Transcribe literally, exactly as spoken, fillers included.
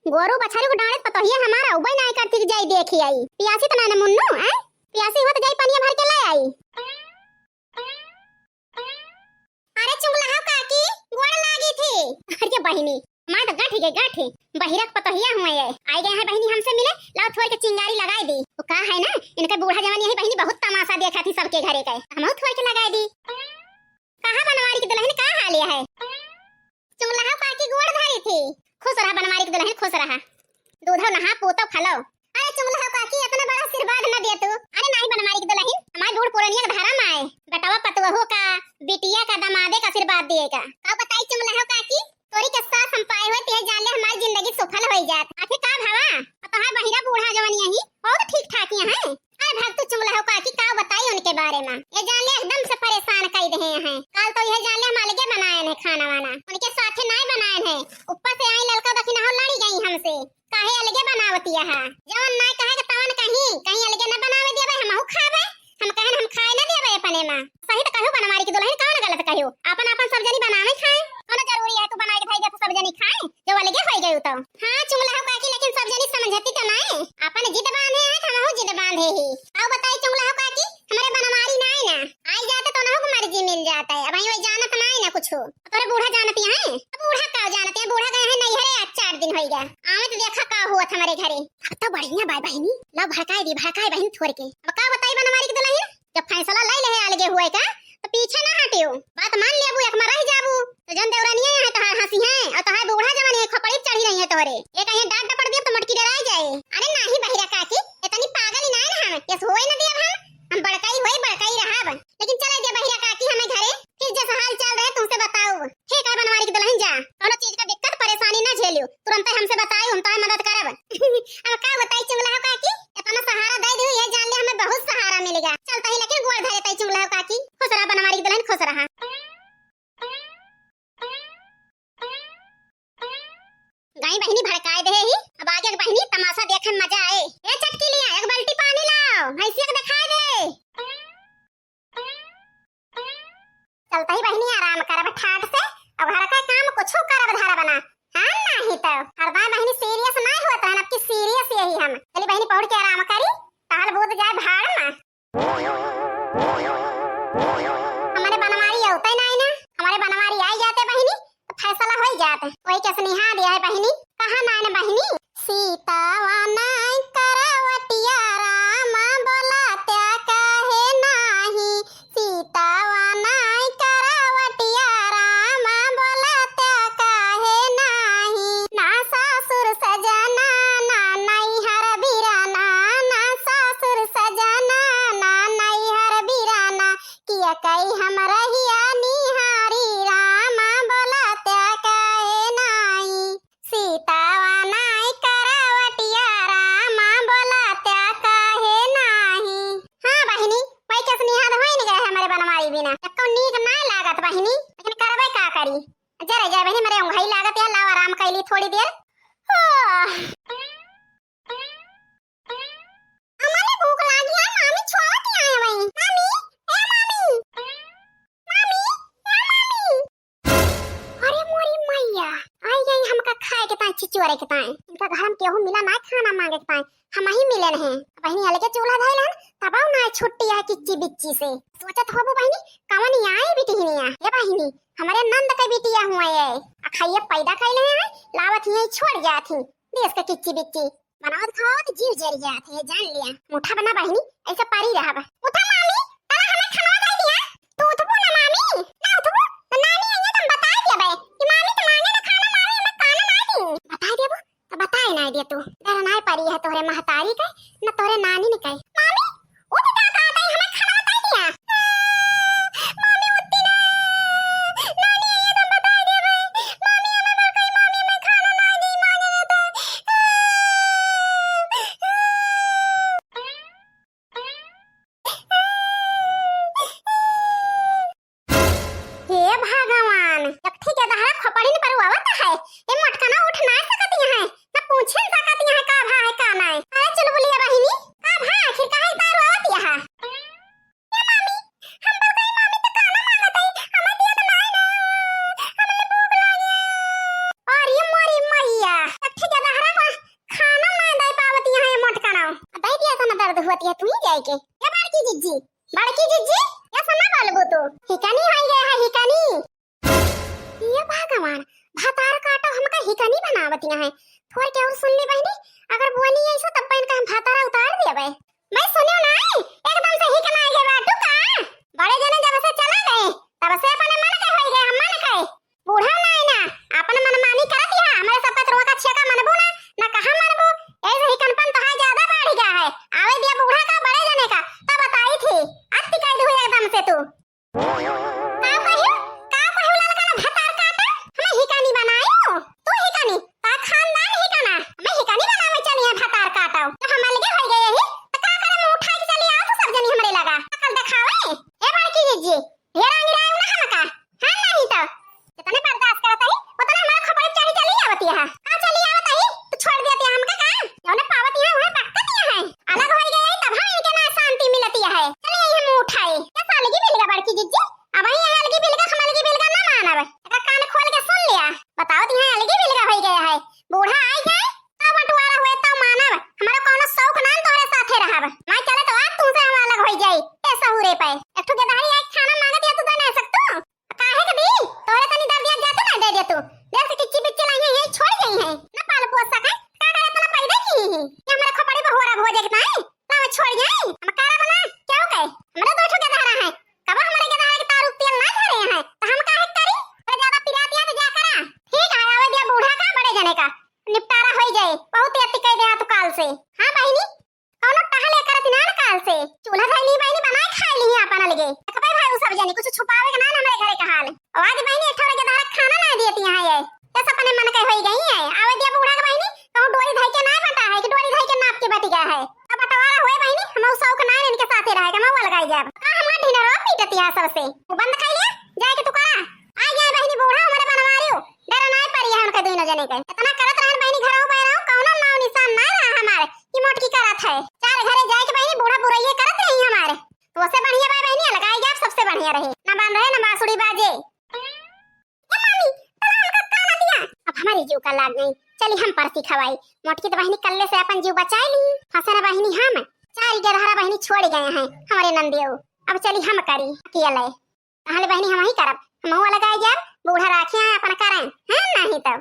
गोरू बछरू के डांड़े पतोहिया हमार अउबे नाहीं करती कि जाई देखी आई। पियासी त नाहीं न मुन्नू, हैं? पियासी हुआ त जाई पनिया भर के लै आई। अरे चुंगला हो काकी, गोड़ लागी थी। अरे बहिनी, हमार त गठ गए गठ, बहिरा के पतोहिया हुआ ये। आई गए हैं बहिनी हमसे मिले, लाओ थोड़ी के चिंगारी लगाई दी। वो का है ना, इनके बूढ़ा जवान यही बहिनी बहुत तमाशा देखा थी सबके घरे के, हमहू थोड़ी के लगाई दी। कहाँ बनवारी की दुल्हन, का हाल है? चुंगला हो काकी गोड़ धरी थी। खुश रहा बनवारी की दुल्हन, खुश रहा। दूधो नहा, पूतो फलो। अरे चुंगला हो काकी, इतना बड़ा आशीर्वाद न दे तू। अरे नाहीं बनवारी की दुल्हन, हमारे बूढ़ पुरनिया का धर्म आए। बेटवा पतोहू का, बिटिया का, दमादे का आशीर्वाद दिए का। का बताई चुंगला हो काकी, तोरी के सास हम पाए हुए, ते जान ले हमारी जिंदगी सुफल होई जात। आखिर का भवा, अब तोहार बहिरा बूढ़ा जवान यही, बहुत ठीक ठाक यहाँ है। अरे भक्तू चुंगला हो काकी, का बताई उनके बारे में। ये जान ले एकदम से परेशान कई देहे हैं। काल तो यह जान ले हम अलगे बनाए हैं खाना वाना, उनके साथे नाहीं बनाए हैं। ऊपर से आई ललका दखिना हो लड़ी गई हमसे, काहे अलगे बनावती है। जवन नाहीं कहे के तवन कहीं, कहीं अलगे न बनावे देबे, हमहू खाबे। हम कहन हम खाए न देबे अपने माँ। सही तो कहू बनवारी की दुल्हन, कौन गलत कहू? आपन आपन सब जनी बनावे खाए। कौन जरूरी है तू बनाए के धई दे तो सब जनी खाए? जो अलगे होई गयू तो। हाँ, चुंगला हो काकी, लेकिन सब जनी समझती तो नाहीं। आपन जिद बांधे हैं, हमहू जिद बांधे ही। आओ बताई चुंगला हो काकी, हमरे बनवारी नाहीं ना। आई जाते तो उनहू को मर्जी मिल जाता है। अब वही जानत नाहीं ना कुछ। तोरे बूढ़ा जानती हैं? अब बूढ़ा का जानते हैं? बूढ़ा गए हैं नैहरे, आज चार दिन होई गया। आवे तो देखा का हुआ था हमरे घरे। अब तो बढ़िया बाय बहिनी, ला भड़काए दी, भड़काए बहिन थोर के। अब का बताई बनवारी की दुल्हन? जब फैसला ले ले अलगे हुए का, तो पीछे ना हटियो। बात मान लेबू, एक में रह जाबू। तो जन देवरानिया यहाँ तोहार हंसी हैं, और तोहार बूढ़ा जवान यहाँ खोपड़ी पे चढ़ी रही है तोहरे। ये कहीं डांट डपट दिया तो मटकी डराई जाए। अरे नाहीं बहिरा काकी, इतनी पागल ही नाहीं ना हम, यस होए न दियब हम। हम बड़काई होई, बड़काई रहब। लेकिन चले दे बहिरा काकी हमें घरे, फिर जैसा हाल चाल रहे तुमसे बताओ। ठीक है बनवारी की दुल्हन जा, कौनो चीज का दिक्कत परेशानी ना झेलियो, तुरंत हमसे बताओ, हम तुम्हारी मदद करब। अब का बताई चुंगला हो काकी, इतना सहारा दे दियो, ये जान ले हमें बहुत सहारा मिलेगा। चलता ही लेकिन गोड़ धरे ताई चुंगला हो काकी। खुश रहा बनवारी की दुल्हन, खुश रहा। गई बहिनी भड़काए दे ही, अब आगे के बहिनी तमाशा देखे में मजा आए। ए चटकी लिया, एक बाल्टी पानी लाओ, भैंसिया के दिखाई दे। चलता ही बहिनी आराम करब ठाट से, अब घर का काम कुछ करब धरब ना। हाँ, नाहीं तो हरदम बहिनी सीरियस नाहीं होत है, अब की सीरियस यही हम। चली बहिनी पहुड़ के आराम करी, टहल बूत जाए भाड़ में। हमारे बनवारी अवते नाहीं ना, हमारे बनवारी आई जाते बहिनी, तो फैसला होई जात। कोई के स्नेहा दिया है बहिनी, कहाँ नाहीं ना बहिनी? सीतावा नाहीं करवटिया रामा बोला त्या काहे नाहीं, सीतावा नाहीं करवटिया रामा बोला त्या काहे नाहीं, ना सासुर सजना ना नैहर बिराना, ना सासुर सजना ना नैहर बिराना, किया कई हम रहिया निहारी रामा बोला त्या काहे नाहीं, सीतावा नाहीं करवटिया रामा बोला त्या काहे नाहीं। हाँ बहिनी, वही के स्नेहा होई न गए हमारे बनवारी बिना, एको नीक ना लागत बहिनी, लेकिन करबे का करी। जरे जाए बहिनी, मेरे उंघई लागत है, लाओ आराम कैली थोड़ी देर। हो। हमारे भूख लागी है, मामी छोड़ के आए वही। मामी, ए मामी, मामी, ए मामी। अरे मोरी मैया, आई गई हमका खाए के ताई, चिचोरे के ताई। इनका घर में केहू मिला ना खाना मांगे के ताई, हम ही मिले नहीं। बहिनी अलगे चूल्हा धइल हन, तब ना छुट्टी है किच्ची बिच्ची से। सोचत होबू बहिनी, कवन आई बिटिहनिया? ए बहिनी, हमारे नंद के बिटिया हुआ ये, अखैया पैदा कैले हैं, लावत ही छोड़ जात ही देश के किच्ची बिच्ची। बनावत खावत जीव जरि जात है, जान लिया। मुठा बना बहिनी, ऐसे परी रहब। उठा मामी, तला हमें खाना दे दिया। तू उठबू ना मामी, ना उठबू, तो नानी आइए तो हम बताए देबे कि मामी तो मांगे ना खाना, मामी हमें खाना ना दी। बताए देबू, तो बताए ना दे तू। डर ना परी है तोहरे महतारी के, ना तोहरे नानी ने कहे। मामी, उठ का कहत है, हमें खाना दे दिया। मामी उठती ना, नानी आइए तो हम बताए देबे। मामी हमें मर गई, मामी हमें खाना ना दी, मांगे ना तो। हे भगवान, एक ठीक है, दहरा खोपड़ी न पर आवत है। ए मटकना उठ ना सकत है, ना पूछे सकत है का भा है का नाय। अरे चुलबुलिया बहिनी, का भा आखिर? ये तू ही जाए के। ये बड़की जिज्जी, बड़की जिज्जी, ये सुना बोलबू तू? हिकनी होई गया है, हिकनी। ये भगवान, भतार काटो हमका हिकनी बनावतिया है। फोर के और सुन ले बहिनी, अगर बोली ऐसा तब इनका हम भतारा उतार देबे। मैं सुनियो ना, एकदम से हिकना आ गया बाटू का? बड़े जने जब से चला गए, तब से अपने मन के होई गए, हम मन के। बूढ़ा ना है ना, अपन मनमानी करत ही है, हमरे सब पतरुआ का छेका मनबू ना, ना कहाँ मनबू। ऐसे ही कनपन तो है ज्यादा बढ़ गया है। आवे दिया बूढ़ा का, बड़े जने का, तब बताई थी। अति कह दू एकदम से तू। का कहियो? का कहियो ललका ना भतार काटा? हमें हिकानी बनायो? तू हिकानी? ता खानदान हिकाना? हमें हिकानी बनावे चली है भतार काटो। तो हम अलगे हो गए ही, तो का करे मुंह उठा के चली आओ तो सब जनी हमरे लगा। अकल दिखावे। ए बड़की जिज्जी, ढेर आंगिरायो ना हमका। हाँ नहीं तो। जितने बर्दाश्त करत ही, उतने हमारा खपड़ी चढ़ी चली आवती है। का चली आवत ही? तो छोड़ देती है हमका का? जौने पावत है, उन्हें पटकत है। अलग हो गए हैं, तब हम इनके ना शांति मिलती है। चलिए, ये मुंह उठाए। क्या सालगी मिल गया बड़की जिज्जी? अब ही अलगी बिलगा, हम अलगी बिलगा ना मानब। एकरा कान खोल के सुन लिया। बताओ, ती है अलगी बिलगा हो गया है। बूढ़ा आई जाए, तब बंटवारा हुए, तब मानब। हमारा कौनो शौक ना तोहरे साथे रहब। मैं चले तो आज तुमसे हम अलग हो जाई। ए सहूरे पे। एक ठो गेदहरी आई खाना मांगत या तू दे ना सकतू? काहे के दी? तोहरे तनी दर्द या जातू ना दे दे तू। देख से किच्ची बिच्ची लाई है, यही छोड़ गई है। ना पाल पोस सके। का करे इतना पैदा की ही? ये हमारा खपड़ी बहुरा भोजे के नहीं? ना मैं छोड़ जाई। हम कारा बना? क्या हो गए? हमारा दो ठो गेदहरा है। कब हमारे गेदहरा के तारू तेल ना धरे हैं, तो हम काहे करी? अरे ज्यादा पिरात या तो जा करा। ठीक है, आवे दिया बूढ़ा का, बड़े जने का। निपटारा हो जाए। बहुत ही अति कह दे तू काल से। हाँ बहिनी, कौनो टहले करत ना न काल से। चूल्हा धइली बहिनी, बनाए खाए ली अपन अलगे। देखबे भाई, उ सब जनी कुछ छुपावे के ना न हमरे घरे का हाल। और आज बहिनी एक ठो के धारा खाना ना देती यहाँ ये। बस अपने मन के होई गई है। आवे दिया बूढ़ा के बहिनी, कहूँ डोरी धई के ना बटा है कि डोरी धई के नाप के बटी गया है। अब बंटवारा हुए बहिनी, हम उ शौक ना इनके साथे रहे, हम अलगाई जाब। का हमार ढिंढोरा पीटती है सबसे। वो बंद कर लिया, जाए के तू करा। आ गया बहिनी बूढ़ा हमारे बनवारियो। डर ना पड़ी है उनके दोनों जने के। इतना करत रहन बहिनी, घरों बैरों कौनो नाव निशान ना रहा हमारे कि मोटकी करत है। चार घरे जाए के बहिनी, बूढ़ा बुरैये करत रही हमारे। तो उससे बढ़िया बा बहिनी, अलगाई जाब, सबसे बढ़िया रही। ना बांध रहे, ना बांसुरी बाजे। ए मामी, तला हमका का ना दिया? अब हमारी जीव का लाग गई। चली हम परसी खवाई। मोटकी तो बहिनी कल्ले से अपन जीव बचाई ली। फंसे ना बहिनी हम। चार गेदहरा बहिनी छोड़ गए हैं हमारे नंदियो। अब चली हम करी अकेले। कहले बहिनी हम ही करब। हम अलगाई जाब, बूढ़ा राखी आए अपन करें। हैं नहीं तो।